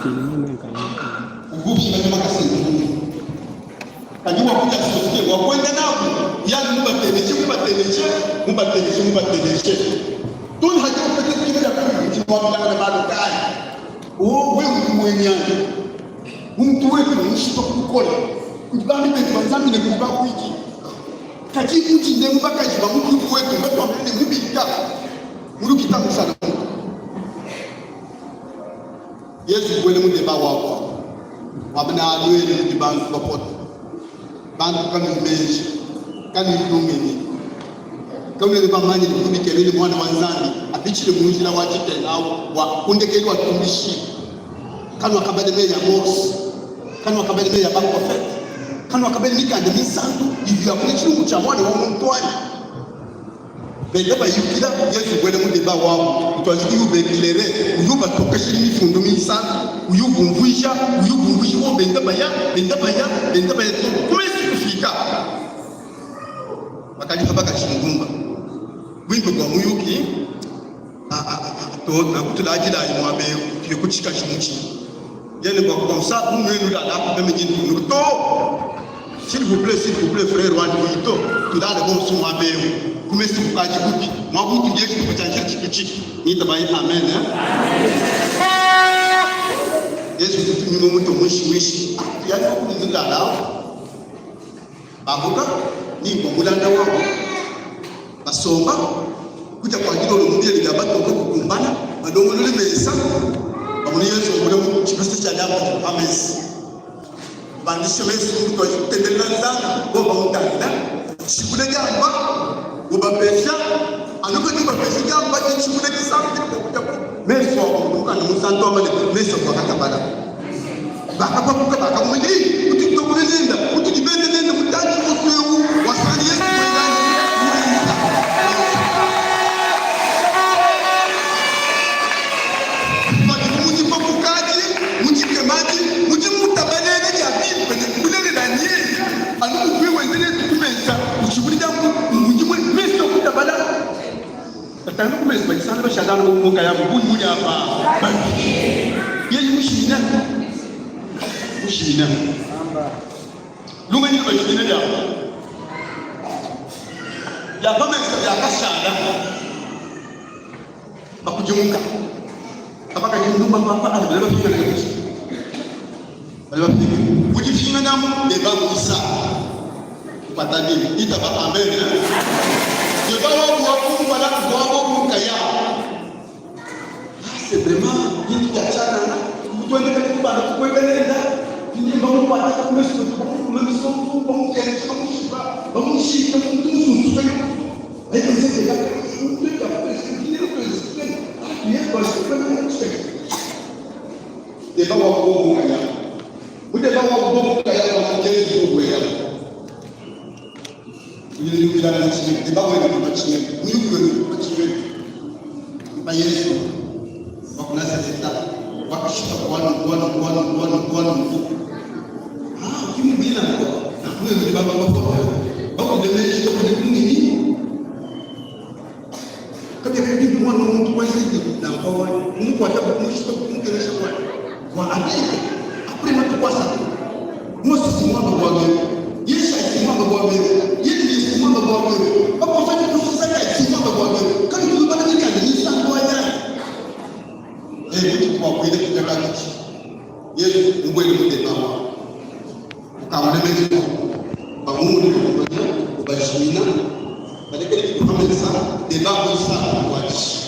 Uvua upingana makasa ende kunyima. Kadi wakudia societe wakuenda nabu yani mubateleje mubateleje mubateleje mubateleje tun hadi upete kile ya kuli muambilangana malu kayi o wewe udi muenyanyi muntu wetu mushipa kukole kudi bambi betu ba Nzambi ne kudi bakuidi kadi udi ne bakaji ba mutu wetu batuambile ne mubika mulukita musana Yezu kubuela mu deba wabu amu, wamba ne, Nuenu nudi bantu bapote, bantu kanuyi meji, kanuyi lungenyi. Kanuena bamanye ne, bidi bikengela ne Muana wa Nzambi apitshile mu njila wa dikenga awu bua ku ndekelu atumbishibue. Kanuakabala meyi a Mose, kanuakabala meyi a baprofete, kanuakabala mikanda minsantu idi yakula tshilumbu tshia Muana wa muntu anyi? Benda bayukila, Yezu ubuela mu deba wabu, utuadija kuyi uba-eclairer, uyi ubatokeshila Mifundu Minsantu, uyi ubumvuija, uyi ubumvuija, bobu benda baya, benda baya, benda baya too ku mesu kufika. Bakadi pa bakaji ndumba. Buimpe bua muyuki, to nanku tuladilayi muaba eu, tuye ku tshikaji mutshi. Yene bua comme ça bu nuenu lala apu meme ndi ntungunuka to. S'il vous plaît, s'il vous plaît frère wanyi kuyi to. Tulale bonso muaba eu. Ku mesu kukadi kubi. Muaba utudi etshi tshitupa tshia njila tshitu tshibi. Ngitabayi amen. Yezu kutu nyuma muto muishi muishi. Ah, tuyani ku lala apu. Babuka ni bua mulanda wabu basomba kudia kua dilolo mu bilele bia batoke kukumbana balongolole mesa bamone Yezu wambula mu tshipese tshia diampa pa mesa bandisha mesu kutuadija kutendelela Nzambi bo bamutangila tshibula diampa ubapesha anu kadi ubapesha diampa tshibula disambila bua kudia mesu abo mukanda munsantu wamba ne mesu abo akatabala Bakapapuka, bakamona ne, utudi tuakula nenda, utudi benda nenda mutantshi wonso eu, wasangana Yesu muendanyi muenza. Padibu mu dipapuka adi, mu dikema adi, mu dimutabalela dia bimpe ne bulelela nyeye anu muvuye wenza netu ku mesa, utshibula diambu mundimue mesu akutabala. Batangila ku mesu badisanga bashala anu bobu nkayabu bu mudi aba babidi. Yeye mushimine, mushimine. Lungenyi lubajimine diabu bia pa mesa biakashala bakudimuka abakaji ndumba papa ana bale bapingana kabidi bale bapingana kudipinganamu ne bamuisa Kupatadi itaba amen. Deba wabu wa kumpala kuvua bobu nkayabu. Ah, c'est vraiment bintu bia tshianana. Kutuendeka tukubanda tupueka nenda. Tudi bamukuata ku mesu kwetu, bamukuma misonso, bamukengesha, bamushipa, bamushika, bamutunsunsuka. Ayi nzete ya Deba wabu bobu nkayabu. Mudeba wa bobu kayabu wa mukenji kubuela. Uyuyukilana na tshimenga, deba wenu pa tshimenga, muyuki wenu pa tshimenga. Pa Yesu wa ku Nazareta wakashipa bualu bualu bualu bualu bualu nku. Ah, ki mubila nku. Nakuye nudi baba bafua. Bakudemeji bakude kungenyi. Kabiakadi bimpe muana wa muntu kuenzedi nanku awu kumukuata kumushipa kumukengesha bua bua abike apre matuku asatu. Mose si muamba bualu ebu, Yeshaya si muamba bualu ebu, Yelemiya si muamba bualu ebu, baprofete bonso Zakaya si muamba bualu ebu. Kanutu nubala mikanda minsantu anyi? Eh, butuku bua kuela kudia kabidi, Yezu mubuele mu deba wa ukangula mesu abu, bamumone bakumanya, ubajimina. Balekele bituhamanyisa deba muisatu kuatshishi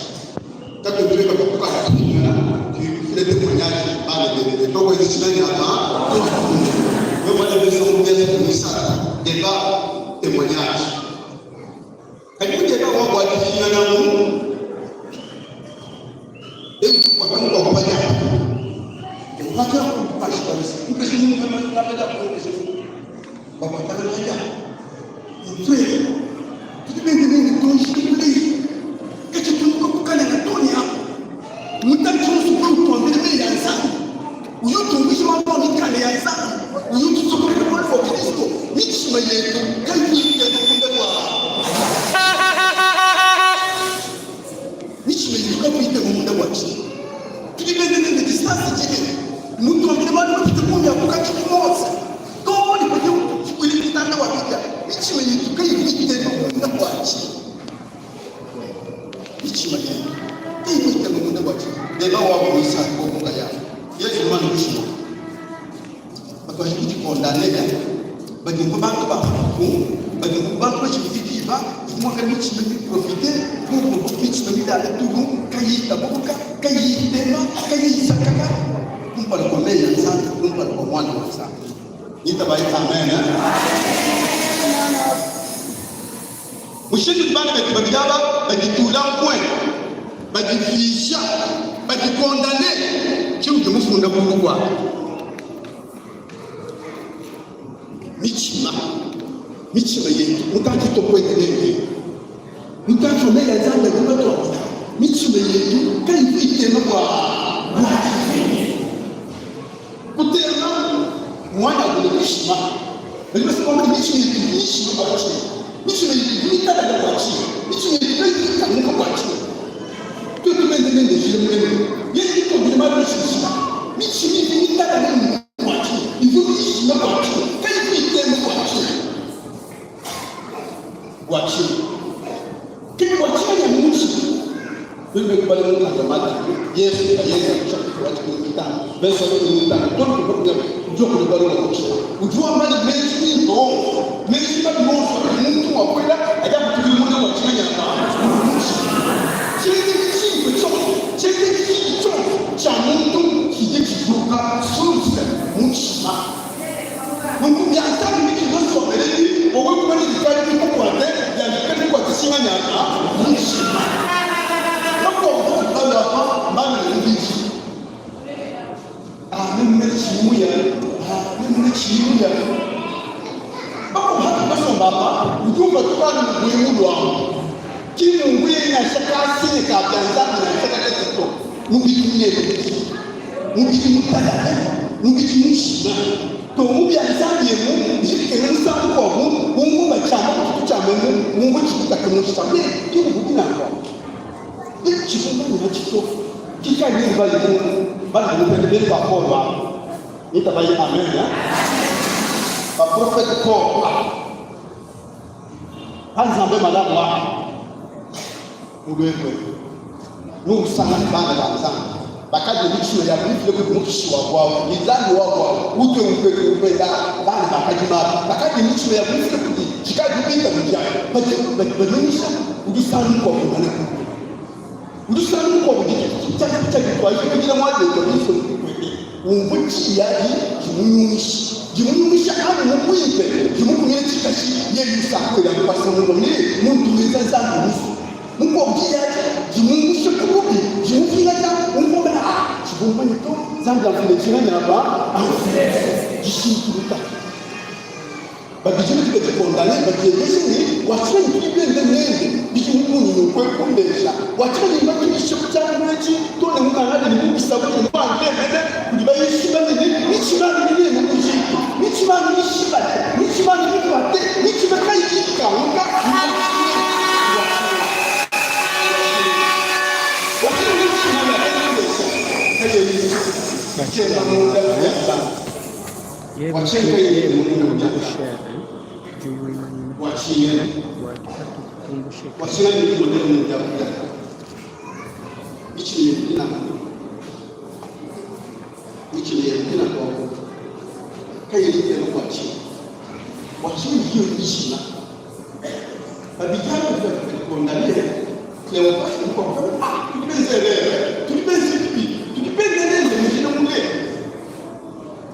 katuetuleka tukukala tupingana tuikufile témoignage bana bebe twakwezi tshinani apa wewe besa mubiasa muisatu deba témoignage kadi kudeba wa bua dipingana mu Mitshima yetu kayitu munda mua mitshima yetu kakuyi munda mua tshinyi? Tudi bende nende distance dile. mapite bungi a mukatshi ku Mose, too ne padiye ututshibuila mutanda wa bidia, mitshima yetu kayiyi itema munda bua tshinyi? Mitshima yetu kayiyi itema munda bua tshinyi? Beba wabu muisatu bobu nkayabu. Yezu mumane kushiya batuadije kudikondanena, badiumvua bantu ba patupu, badiumvua bantu batshidi diba didi muakane mitshima miprofite, bumvua mitshima milale tulu, kayiyi itabuka, kayiyi itema, kayiyi isakaka kumpala kua meyi a Nzambi, kumpala kua Muana wa Nzambi. Ngitabayi amen. Mushindu udi bana betu babidi aba baditula nkue, badipisha, badikondane, tshiudi mufunda kulu kua mitshima, mitshima yetu mutantshi tokuete nende mutantshi wa meyi a Nzambi adi matuambila, mitshima yetu kayivu itema bua bua Kutema muanabu ne dishima. Badi basue kuamba ne, mitshima yetu idi mishima bua tshinyi? Mitshima yetu idi mitalale bua tshinyi? Mitshima yetu kayitu ikanguka bua tshinyi? Tuetu bende nende njila mulelela, yeye netuambile malu mashilashila. Mitshima idi mitalale nunku bua tshinyi? Ivua mishima bua tshinyi? Kayitu itema bua tshinyi? Bua tshinyi? Ke bua tshinyi ya mu mutshima? Tudi ne kubala mukanda wa Matayo, Yesu nkayende mu chapitre wa dikumi ne mitanu, verse wa dikumi ne mitanu to ne ku udi wakula bualu bua mutshima. Udi wamba ne, Meji mimpe onso, meji mabi onso adi muntu mua kuela adi apatukila munda mua tshimanyamba mu mutshima. Tshienzedi tshimpe tshionso, tshienzedi tshibi tshionso tshia muntu tshidi tshijuka source mutshima. Nunku bia Nzambi bitudi basombele ebi, bua wewe kumanya dikadi dikukuate, biandika dikuate tshimanyamba mutshima. Bakuabu batu balua apa mbana ne mubidi. Ah, meme tshimuya, ah, meme tshimuya. Bakuabu hatu basomba apa, udi upatuka anu mubuyi mu luangu. Ki munguye nansha kasinye ka bia Nzambi nansha kakese to. Mubidi munene mubidi mutalale, mubidi mushima. To mu bia Nzambi emu bidi bikengela musangu mukuabu umvua batshiamba ku tshitu tshia memu, umvua tshikutake mu nshita. Be ki muvua binanku amu. Be tshivua mumanye tshito. Kikadi ne bayi mu bana ba mupende benu ba Paul ba. Nitabayi amen. Ba prophète Paul. Ba Nzambe malamu a. Mulwemwe nuusangane bana ba Nzambi bakadi ne mitshima yabu mifile kudi Mukishi wabu awu ne Nzambi wabu awu utue upete upenda bana bakadi mabi bakadi ne mitshima yabu mifile kudi tshikadi bitabuja badi badi banyisha udi usanga mukuabu mane ku udi usanga mukuabu tshiakabitshia muanetu Umvue diyi adi dimunyungisha, dimunyungisha anu mu buimpe, dimukumina tshikashi, yeye usanka wela mpasa mumue ne muntu wenza Nzambi musue. Mukuabu diyi adi dimumbusha ku bubi, dimupingaja umvua mene, ah, tshivua mumanye to, Nzambi amfile tshinganyi apa, amfile. Dishintuluka. Babidi badi badikondane, badiebeja ne, Bua tshinyi tudi bende nende bidimu bungi nunku eku kundeja? Bua tshinyi mbatuishe ku tshiambilu etshi too ne mukangade ne mubisabuje ne muange mene kudi bayishi banene? Mitshima yanyi minene bujitu, mitshima yanyi mishibale, mitshima yanyi mipate, mitshima kayiyi ikanguka. Bua tshinyi mitshima yakendelesha kayiyi itema munda ya bantu?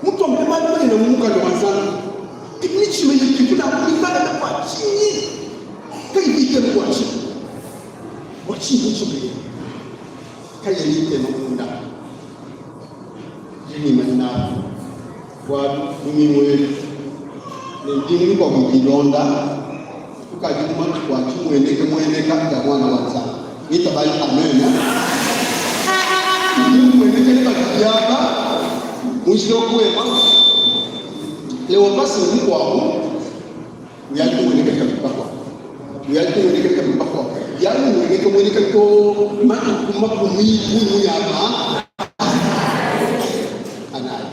Mutuambile malu manene mu mukanda wa Nzambi. Kadi mitshima yetu idi nanku mitalale bua tshinyi? Kayiyi itema bua tshinyi? Bua tshinyi mitshima yetu kayena itema munda? Ndi ngimanyina apu, bualu lumingu elu ne mbingu mikuabu idi ilonda, tukadi mu matuku a dimueneka mueneka dia Muana wa Nzambi. Ngitabayi amen. Udi umueneka ne babidi aba mu njila wa kuema Kleopase ne mukuabu uyali kumueneka kabidi bakuabu uyali kumueneka kabidi bakuabu yali umueneka mueneka to matuku makumi bungi aba anayi.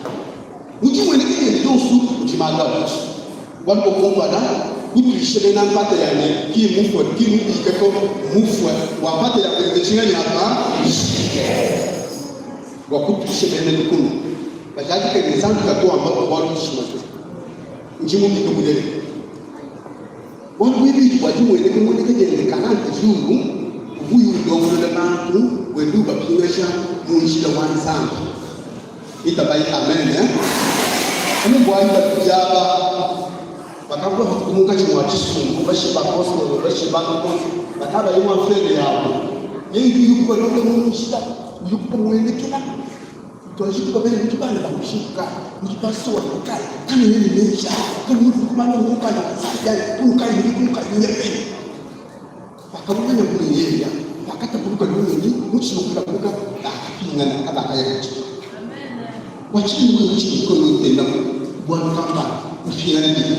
Mu dimueneka diende dionso mudi malu abidi. Bualu bua kumpala, kutuisha bena mpata ya ne, ki mmufue, ki mubike to, mmufue. Bua mpata ya kuende tshinganyi apa? Bua kutuisha bena lukuna bajadike ne, Nzambi katu wamba bualu bushima to, ndi mubike bulelela. Bualu buibidi bua dimueneka mueneka diende 40 jours, uvuyi ulongolola bantu, wenda ubapingaja mu njila wa Nzambi. Itabayi amen. Anu bualu babidi aba bakavua bafike munkatshi mua tshisumbu, bashiye bapostolo, bashiye bantu bonso, bakabaya mu afere yabu. Yeye udi ukubalonda mu njila, udi ukubamuenekela. Tuanji kubabela nudi bana ba mushindu kayi? Nudi basowa kayi? Kanuena ne meji anyi? Kanuena kumanya mukanda wa Nzambi anyi? Kunukayi ne kunukayi ne penyi? Pakamumanya ne yeya, pakatapuluka lungenyi, mutshima kutapuka, bakapingana kabakaya kudiye. Bua tshinyi wewe mutshima ukole utenda bualu kampanda upingana bibi?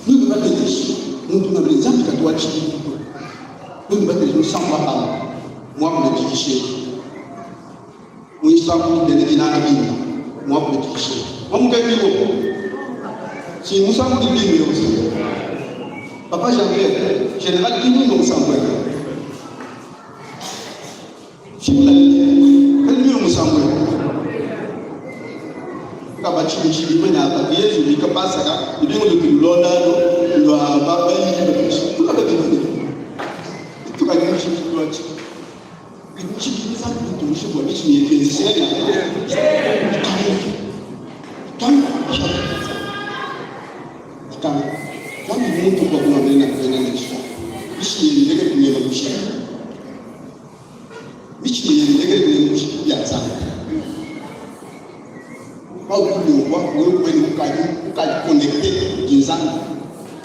Nuenu bateleji, muntu ngambile Nzambi katu wa tshibidilu to. Nuenu bateleji musambu wa bana muakule diyisha edi. Muisambu bene dinanga bimba muakule diyisha edi. Wamukekibo. Si musambu di bimba yonso. Papa Jean-Pierre, général Kimino musambu edi. Fimula kadi musambu edi. Kabatshibishi mena apa Yezu bika Pasaka ibingu lutulonda lwa babayidi tukababidi tukanyisha lwatshi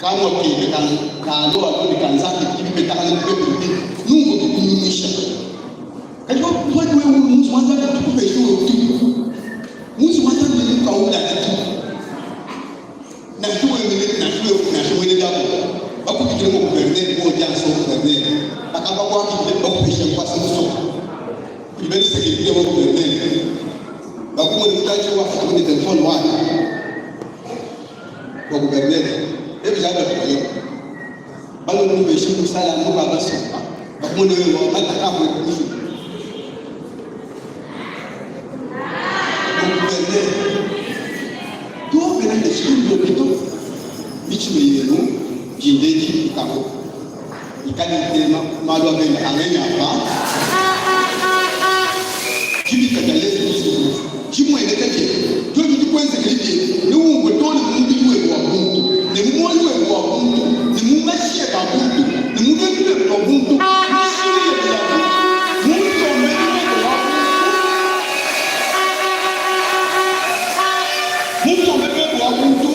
Kamua kebe ka kalo ako ne ka Nzambi bidi bipetangana bimpe bimpe nunku bikunyungisha. Kadi wewe wewe muntu wa Nzambi tukupeshe wewe utuku. Muntu wa Nzambi ni kaula tu. Nansha wewe nansha wewe nansha mwene dabo. Bakubikile mu gouverneur mu audience au gouverneur. Bakamba kwakile bakupesha nkwasa musoko. Kudi bena securite wa gouverneur. Bakumona mutantshi wa ne telefone wani. Wa gouverneur ebijaba bikoyo bano mubeshe musala muka basomba bakumona wewe wakata kabwe kuzu gouverneur tobena neshimbo bito michimo yenu jindedi ikako ikali tema malu abena angenya apa dibika dia Yesu Kristo dimueneka diebe tuetu dikuenzekele biebe neumvue too ne mu mubidi webe wa buntu ne mu muoyo webe wa buntu ne mu mashi ebe a buntu ne mu luendu luebe lua buntu mu mishindu yebe ya buntu mu nsombelu webe wa buntu mu nsombelu webe wa buntu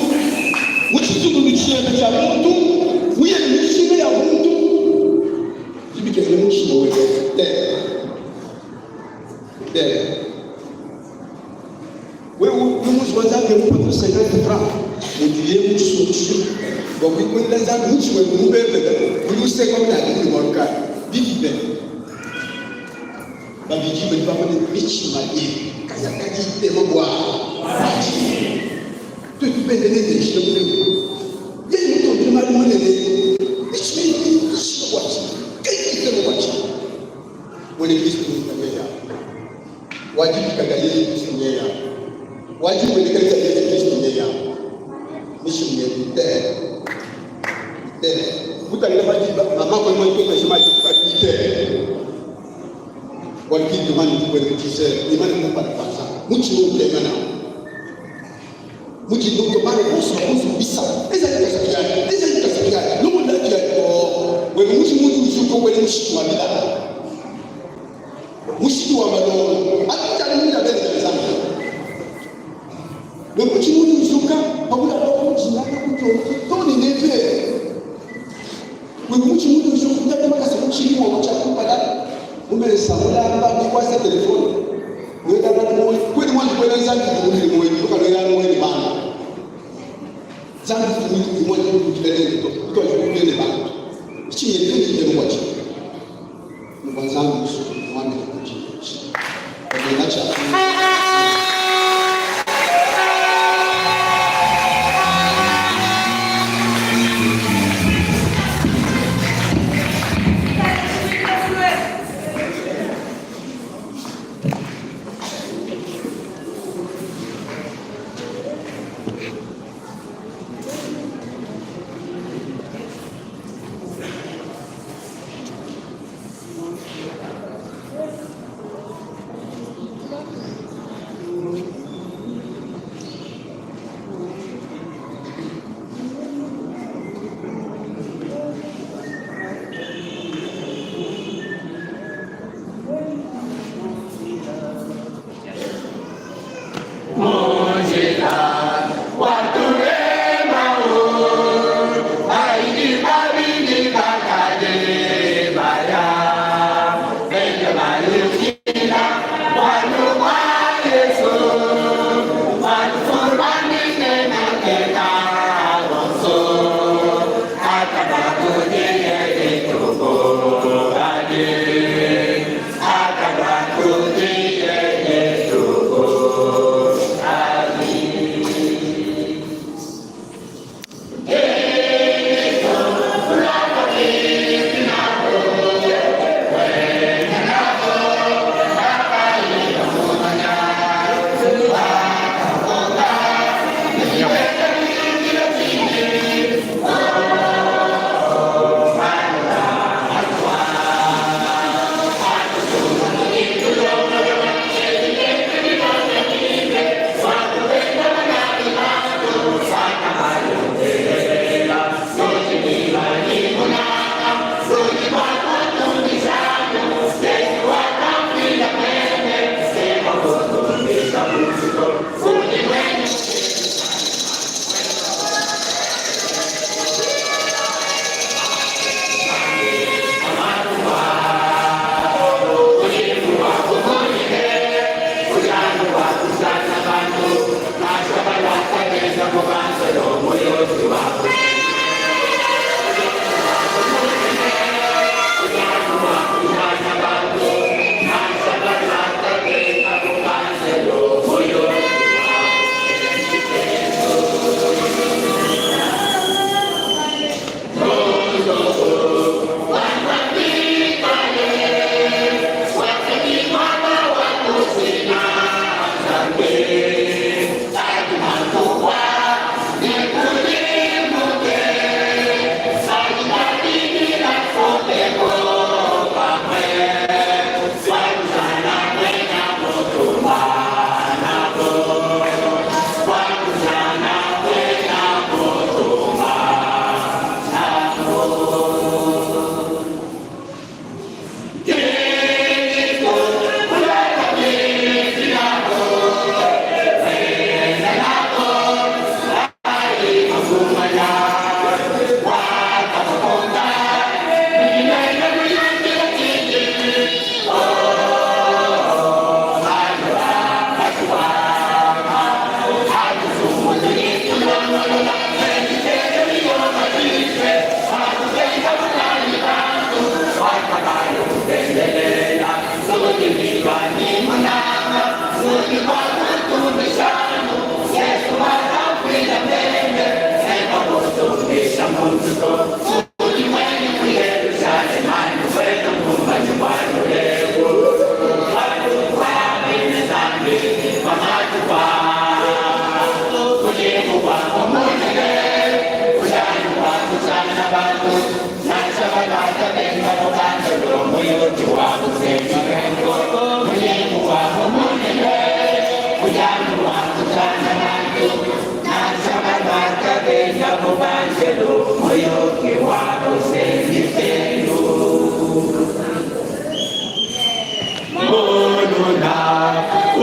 mu tshitululu tshiebe tshia buntu mu yebe mishinga ya buntu dibikele mutshima webe te te wewe muzi wa Nzambi mupatu 50 francs mudiye mu tshisumbu tshijima bua kuikuela Nzambi mutshima webe mubembele udi useka mutangile ne bualu kayi bibi be babidi badi bamba ne mitshima yebe kayakadi itema bua tuetu bende nende njila munene yeye mutondele malu manene mitshima yebe ishima bua tshinyi kayi itema bua tshinyi muena Kristo yeya wajibika dia Yezu Kristo yeya wajimueneka dia Yezu Kristo yeya mishimu yetu te te mutangila badi mama ko mo to kashima te wakiti mani kukwelekise imani kupata muchi utemana muchi ndoto bale bonso bonso bisa ezali kasakiani ezali kasakiani lomo ndaki ya to wewe muchi muntu uzuko wele mushi wa bila mushi wa malongo atali munda bele nzambe we muchi muntu uzuka pabula bako jinaka kuto toni neve we muchi muntu uzuka ndati makasa kuchiri wa chakupada umesa mulamba nikwasa telefoni kweli mwanji kwela nzambi kumuli mwenye ukalwela mwenye bana nzambi kumuli mwenye kutulele to to kulele bana chinye ndi ndi wachi ngwa nzambi mwana kuchi kwa cha.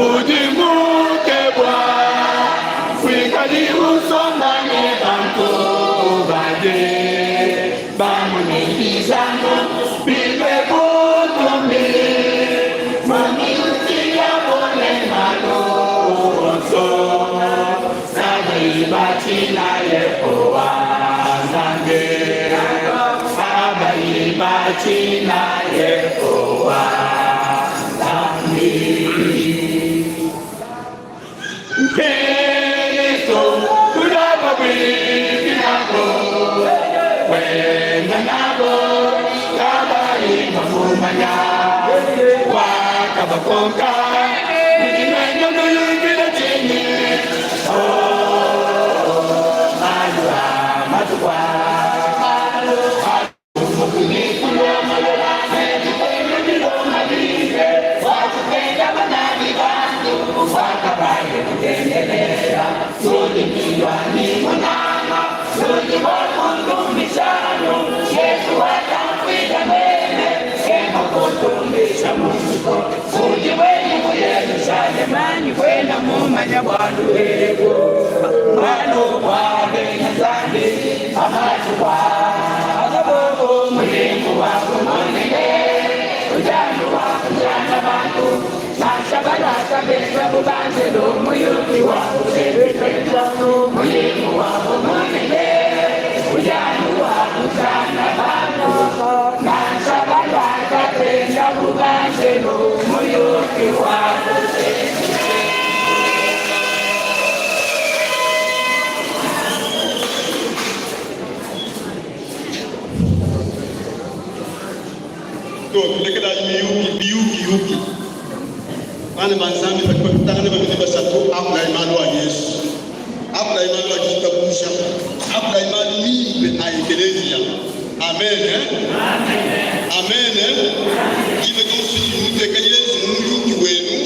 Udimuke bua kuikadi usomba ne bantu badi bamunekijanu bipe butumbi mu miyuki yabo ne malu onso kabayi batshina Yehowa Nzambi, kabayi batshina Yehowa Nzambi. Kristo kulaba pabuipi nabo, wenda nabo kabayi bamumanya, wakabakonka nudi nuenda nuyukila tshinyi? Oh, malu a matuku aa. To tulekelayi miyuki biyukiyuki. Bana ba Nzambi badi bapetangana babidi basatu, akulayi malu a Yesu, akulayi malu a ditabuja, akulayi malu mimpe a ekeleziya. Amen. Amen. Diba dionso didi nuteka Yesu mu muyuki wenu,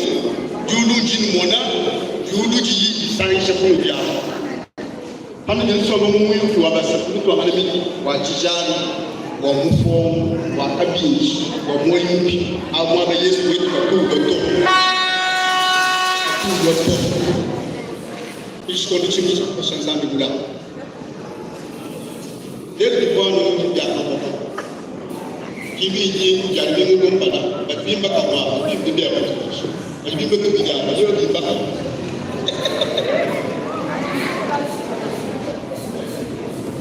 diulu ndi numona, diulu didi disangisha kunudi amu. Panudi nusomba mu muyuki wa basatu mutuangane miji wa tshijanu, wa mufongo, wa kabinji, wa muoyo mubi, au muaba Yesu wetu katu ulua to. Katu ulua to. Kudi tshikondo tshimue tshia kupesha Nzambi mulambu. Lelu bivua anu bia patoka. Ki mpindieu dia lumingu lumpala badi bimba kamua aba bimpe bia batukuji badi bimba tubidi aba lelo bimba kamua.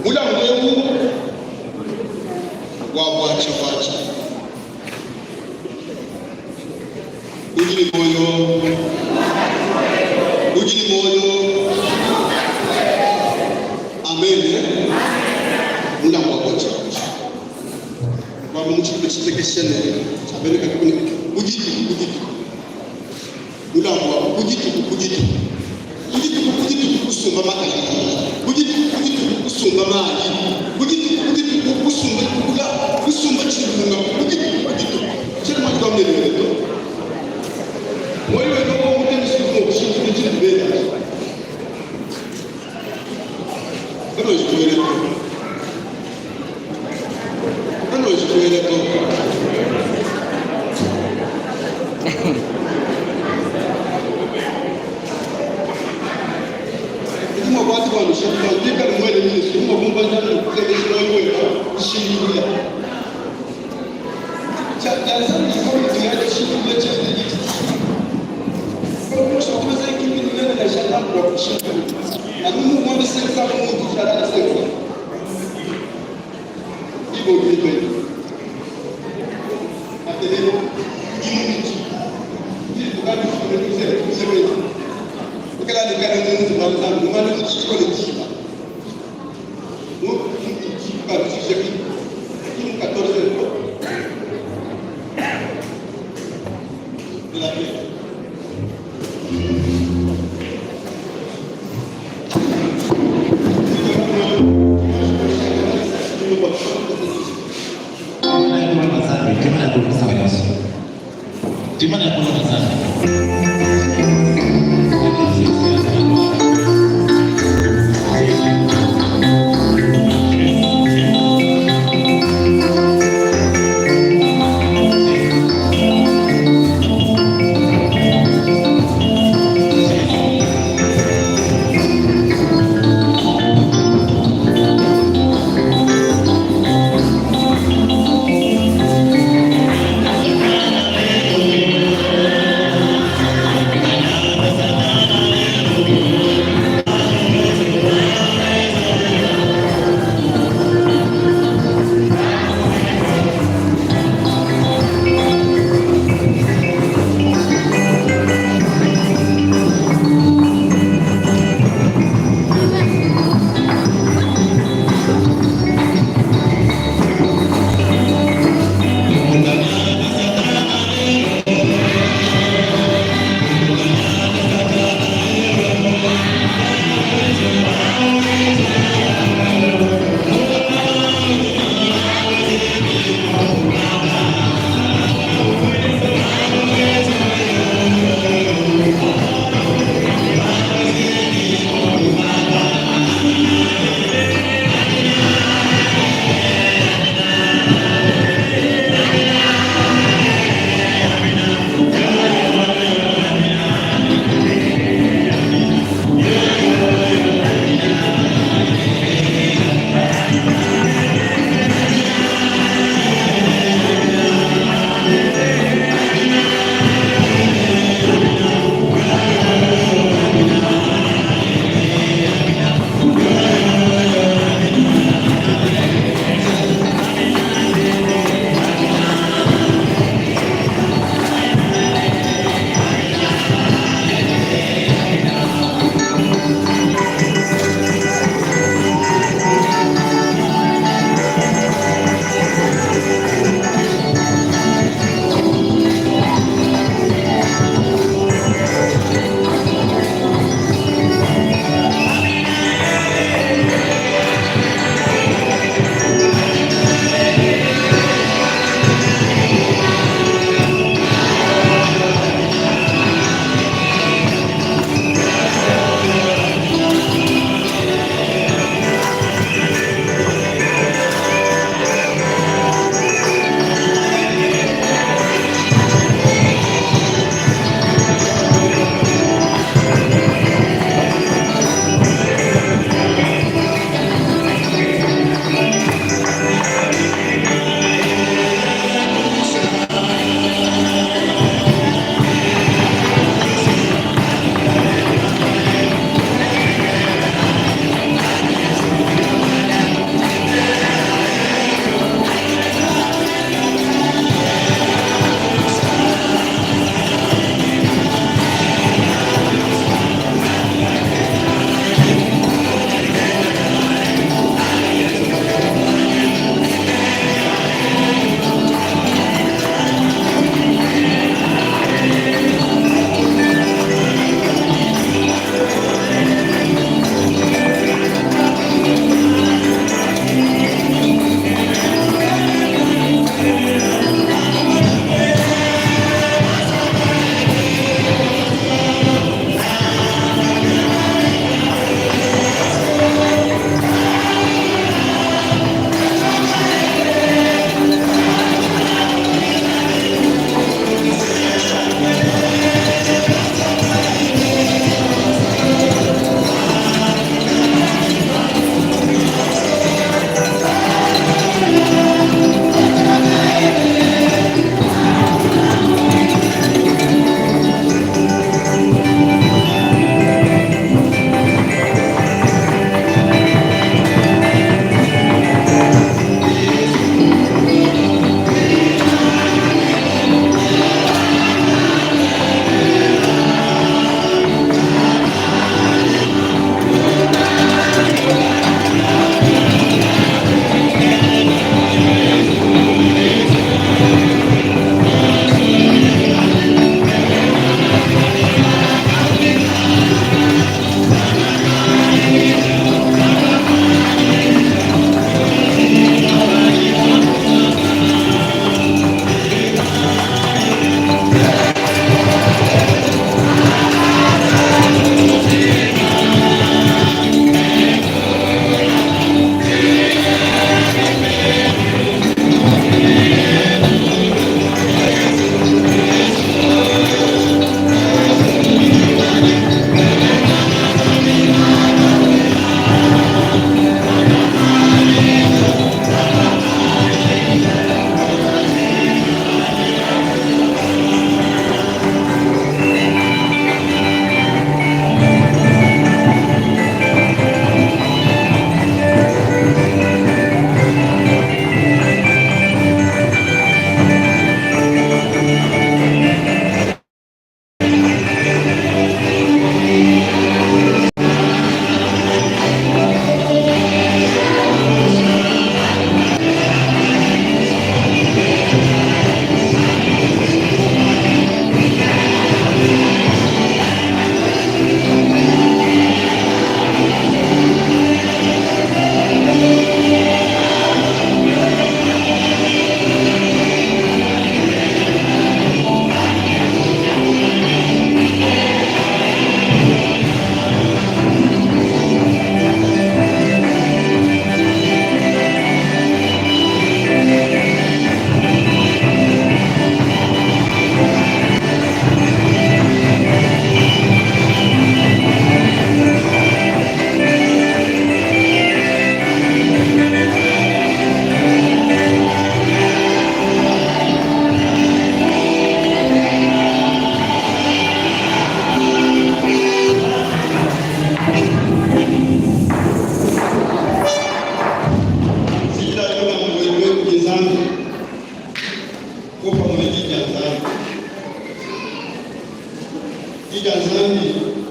Mulambu eu wa buatshia buatshia udi ne muoyo udi ne muoyo amen mulambu wa buatshia buatshia Wamba mu tshitupa tshitekesha ne tshia bena katuku ne, Ku dituku ku dituku, mulambu wa ku dituku ku dituku, ku dituku ku dituku kusumba makala, ku dituku ku dituku kusumba mayi, ku dituku ku dituku kusumba kula, kusumba tshilunga, ku dituku ku dituku. Tshiena mua kuamba ne to. Muoyo webe wowo mutembeshe udi mua kushintulula tshintu bela. Kanoji kuela to. Kanoji kuela to. Udi mua kuanza kuandisha bikale muele minesu, udi mua kumva Nzambi ukukebesha muoyo webe kushintulula. Tshia Nzambi tshivua ne tshishintulula tshienzedi. nuikale mu nzubu wa Nzambi, numanye tshidi ne diba. Mu mu 14 heures de la terre.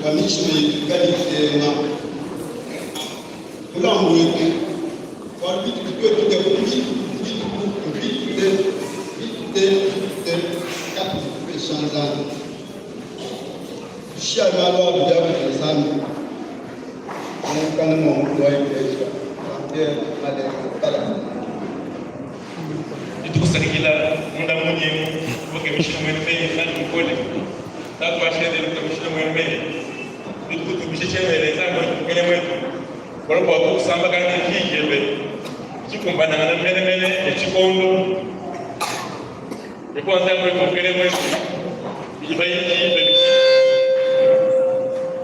Bua mitshima yetu ikale itema. Mulambu wetu wa bituku tuetu bia ku dituku mbipite bipite bipite katudi tupesha Nzambi. Tushiya malu a bidi a kudi Nzambi mu mukanda mua mukulu wa Ekleziya Jean-Pierre Malenga Kalala. Ditukusakidila munda munyi emu bakemishila muena meyi Nzambi mukole tatu wa tshiendelele ukemishila muena meyi ditukutumbisha tshiendelele Nzambi wetu mukele muetu bualu bua tukusambakana ne diyi diebe dikumbanangana menemene ne tshikondo Yehowa Nzambi wetu mukele muetu bidi bayidi babidi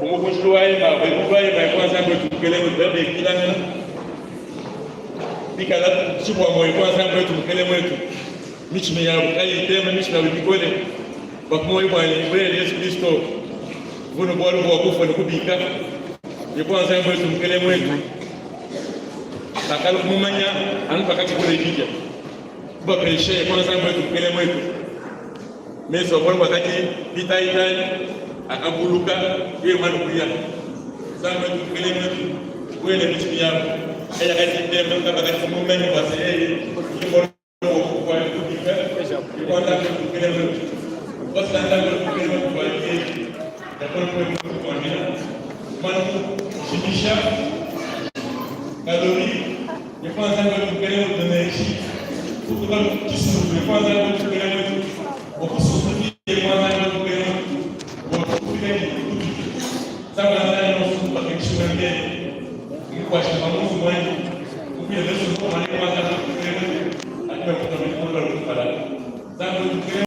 bumukunjilu wa ema bwekulu wa ema Yehowa Nzambi wetu mukele muetu babikilangana bikala tshibua Yehowa Nzambi wetu mukele muetu mitshima yabo kayitema mitshima yabo mikole bakumoyo bua bulelela Yesu Kristo buno bualu bua kufua ne kubika Yehowa Nzambi wetu mukele muetu bakala kumumanya anu pakatshikula bidia kubapesha Yehowa Nzambi wetu mukele muetu mesu abualu bwakati bitayitayi akabuluka yeye mwana kuya Nzambi wetu mukele muetu wele mitshima yabo eyakati temba kabakati mumenye bwase yeye Thank you.